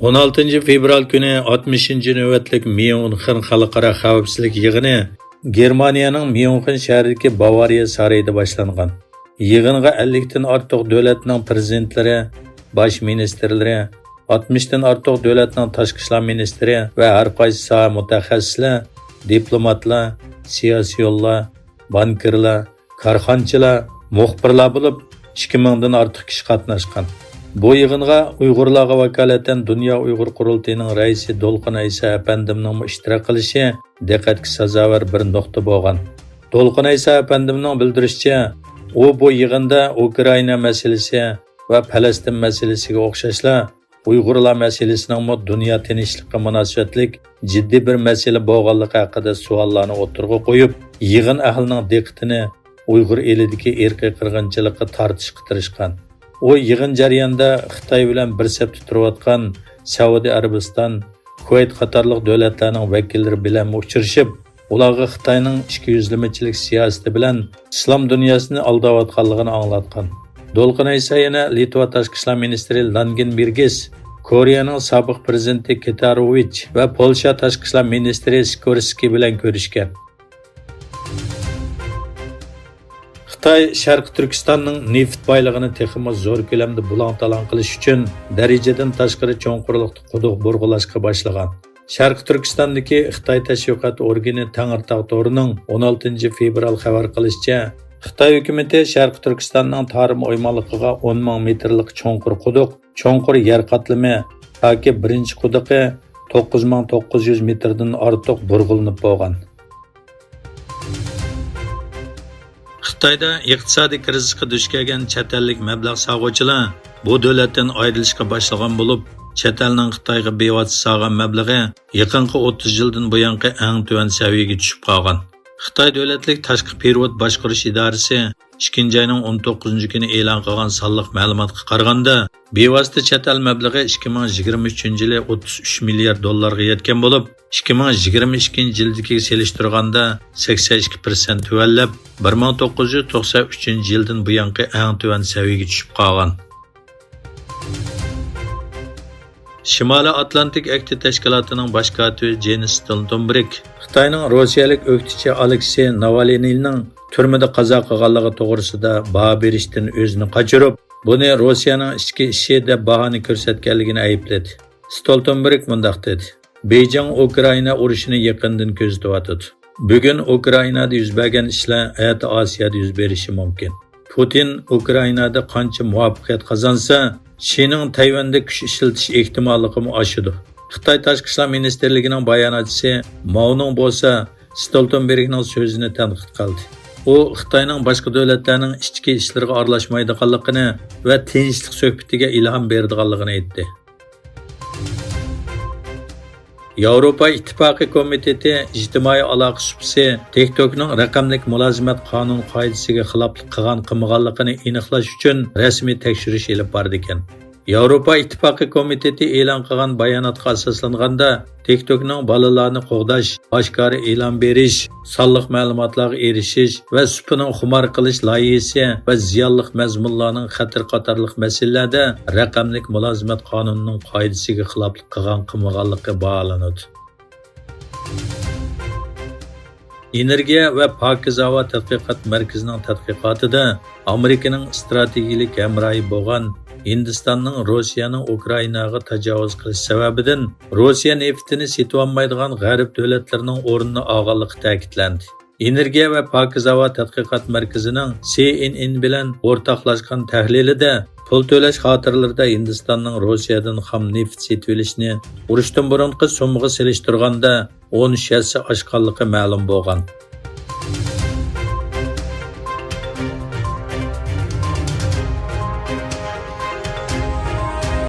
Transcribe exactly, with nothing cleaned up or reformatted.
ئون ئالتىنچى فېۋرال كۈنى ئاتمىشىنچى نۆۋەتلىك ميۇنخېن خەلقئارا خەۋپسىزلىك يىغىنى گېرمانىيەنىڭ ميۇنخېن شەھىرىدىكى باۋارىيە سارىيىدا باشلانغان. يىغىنغا ئەللىكتىن ئارتۇق دۆلەتنىڭ پىرېزىدېنتلىرى، باش مىنىستىرلىرى، ئاتمىشتىن ئارتۇق دۆلەتنىڭ تاشقى ئىشلار مىنىستىرى ۋە ھەر قايسى ساھە مۇتەخەسسىسلىرى، دىپلوماتلار، سىياسىيونلار، بانكىرلار، كارخانىچىلار، مۇخبىرلار بولۇپ، ئىككى مىڭدىن ئارتۇق كىشى قاتناشقان. بۇ يىغىنغا ئۇيغۇرلارغا ۋاكالىتەن دۇنيا ئۇيغۇر قۇرۇلتىيىنىڭ رەئىسى دولقۇن ئەيسا ئەپەندىمنىڭمۇ ئىشتىراك قىلىشى دىققەتكە سازاۋەر بىر نۇقتا بولغان. دولقۇن ئەيسا ئەپەندىمنىڭ بىلدۈرۈشىچە، ئۇ بۇ يىغىندا ئۇكرائىنا مەسىلىسى ۋە پەلەستىن مەسىلىسىگە ئوخشاشلا، ئۇيغۇرلار مەسىلىسىنىڭمۇ دۇنيا تىنچلىققا مۇناسىۋەتلىك جىددىي بىر مەسىلە بولغانلىقى ھەققىدە سوئاللارنى ئوتتۇرىغا قويۇپ، يىغىن ئەھلىنىڭ دىققىتىنى ئۇيغۇر ئېلىدىكى ئىرقىي قىرغىنچىلىققا تارتىشقا تىرىشقان. ئۇ يىغىن جەريانىدا خىتاي بىلەن بىر سەپتە تۇرۇۋاتقان سەئۇدى ئەرەبىستان، كۇۋەيت قاتارلىق دۆلەتلەرنىڭ ۋەكىللىرى بىلەنمۇ ئۇچرىشىپ، ئۇلارغا خىتاينىڭ ئىچكى يۈزلىمىچىلىك سىياسىتى بىلەن ئىسلام دۇنياسىنى ئالداۋاتقانلىقىنى ئاڭلاتقان. دولقۇن ئەيسا يەنە لىتۋا تاشقى ئىشلار مىنىستىرى لانگېنبېرگىس، كورېيەنىڭ سابىق پىرېزىدېنتى كېتاروۋىچ ۋە پولشا تاشقى ئىشلار مىنىستىرى سىكورسكىي بىلەن كۆرۈشكەن. خىتاي شەرقىي تۈركىستاننىڭ نېفىت بايلىقىنى تېخىمۇ زور كۆلەمدە بۇلاڭ-تالاڭ قىلىش ئۈچۈن دەرىجىدىن تاشقىرى چوڭقۇرلۇقتا قۇدۇق بۇرغىلاشقا باشلىغان. شەرقىي تۈركىستاندىكى خىتاي تەشۋىقات ئورگىنى تەڭرىتاغ تورىنىڭ ئون ئالتىنچى فېۋرال خەۋەر قىلىشىچە، خىتاي ھۆكۈمىتى شەرقىي تۈركىستاننىڭ تارىم ئويمانلىقىغا ئون مىڭ مېتىرلىق چوڭقۇر قۇدۇق، چوڭقۇر يەر قاتلىمى تاكى بىرىنچى قۇدۇقى توققۇز مىڭ توققۇز يۈز مېتىردىن ئارتۇق بۇرغىلىنىپ بولغان. خىتايدا ئىقتىسادىي كىرىزىسقا دۇچ كەلگەن چەت ئەللىك مەبلەغ سالغۇچىلار بۇ دۆلەتتىن ئايرىلىشقا باشلىغان بولۇپ، چەت ئەلنىڭ خىتايغا بىۋاسىتە سالغان مەبلىغى يېقىنقى ئوتتۇز يىلدىن بۇيانقى ئەڭ تۆۋەن سەۋىيەگە چۈشۈپ قالغان. خىتاي دۆلەتلىك تاشقى پېرېۋوت باشقۇرۇش ئىدارىسى ئىككىنچى ئاينىڭ ئون توققۇزىنچى كۈنى ئېلان قىلغان سانلىق مەلۇماتقا قارىغاندا، بىۋاسىتە چەت ئەل مەبلىغى ئىككى مىڭ يىگىرمە ئۈچىنچى يىلى ئوتتۇز ئۈچ مىليارد دوللارغا يەتكەن بولۇپ، ئىككى مىڭ يىگىرمە ئىككىنچى يىلدىكىگە سېلىشتۇرغاندا سەكسەن ئىككى پىرسەنت تۆۋەنلەپ، بىر مىڭ توققۇز يۈز توقسەن ئۈچىنچى يىلدىن بۇيانقى ئەڭ تۆۋەن سەۋىيەگە چۈشۈپ قالغان. شىمالىي ئاتلانتىك ئەھدى تەشكىلاتىنىڭ باش كاتىپى جېنس ستولتېنبېرگ خىتاينىڭ روسىيەلىك ئۆكتىچى ئالېكسېي ناۋالنىينىڭ تۈرمىدە قازا قىلغانلىقى توغرىسىدا باھا بېرىشتىن ئۆزىنى قاچۇرۇپ، بۇنى روسىيەنىڭ ئىچكى ئىشى دەپ باھانى كۆرسەتكەنلىكىنى ئەيىبلىدى. ستولتېنبېرگ مۇنداق دېدى: بېيجىڭ ئۇكرائىنا ئۇرۇشىنى يېقىندىن كۆزىتىۋاتىدۇ. بۈگۈن ئۇكرائىنادا يۈز بەرگەن ئىشلار ئەتە ئاسىيادا يۈز بېرىشى مۇمكىن. پۇتىن ئۇكرائىنادا قانچە مۇۋەپپەقىيەت قازانسا، شىنىڭ تەيۋەندە كۈچ ئىشلىتىش ئېھتىماللىقىمۇ ئاشىدۇ. خىتاي تاشقى ئىشلار مىنىستىرلىكىنىڭ باياناتچىسى ماۋنىڭ بولسا ستولتېنبېرگنىڭ سۆزىنى تەنقىد قىلدى. ئۇ خىتاينىڭ باشقا دۆلەتلەرنىڭ ئىچكى ئىشلىرىغا ئارىلاشمايدىغانلىقىنى ۋە تىنچلىق سۆھبىتىگە ئىلھام بېرىدىغانلىقىنى ئېيتتى. ياۋروپا ئىتتىپاقى كومىتېتى ئىجتىمائىي ئالاقە سۇپىسى تىك توكنىڭ رەقەملىك مۇلازىمەت قانۇن قائىدىسىگە خىلاپلىق قىلغان-قىلمىغانلىقىنى ئېنىقلاش ئۈچۈن رەسمىي تەكشۈرۈش ئېلىپ بارىدىكەن. ياۋروپا ئىتتىپاقى كومىتېتى ئېلان قىلغان باياناتقا ئاساسلانغاندا، تىك توكنىڭ بالىلارنى قوغداش، ئاشكارا ئېلان بېرىش، سانلىق مەلۇماتلارغا ئېرىشىش ۋە سۇپىنىڭ خۇمار قىلىش لايىھىسى ۋە زىيانلىق مەزمۇنلارنىڭ خەتىرى قاتارلىق مەسىلىلەردە رەقەملىك مۇلازىمەت قانۇنىنىڭ قائىدىسىگە خىلاپلىق قىلغان-قىلمىغانلىقى باھالىنىدۇ. ئېنېرگىيە ۋە پاكىز ھاۋا تەتقىقات مەركىزىنىڭ تەتقىقاتىدا ئامېرىكىنىڭ ئىستراتېگىيىلىك ھەمراھى بولغان ھىندىستاننىڭ روسىيەنىڭ ئۇكرائىناغا تاجاۋۇز قىلىش سەۋەبىدىن روسىيە نېفىتىنى سېتىۋالمايدىغان غەرب دۆلەتلىرىنىڭ ئورنىنى ئالغانلىقى تەكىتلەندى. ئېنېرگىيە ۋە پاكىز ھاۋا تەتقىقات مەركىزىنىڭ سى ئېن ئېن بىلەن ئورتاقلاشقان تەھلىلىدە، پۇل تۆلەش خاتىرىلىرىدە ھىندىستاننىڭ روسىيەدىن خام نېفىت سېتىۋېلىشىنى ئۇرۇشتىن بۇرۇنقى سوممىغا سېلىشتۇرغاندا ئون ئۈچ ھەسسە ئاشقانلىقى مەلۇم بولغان.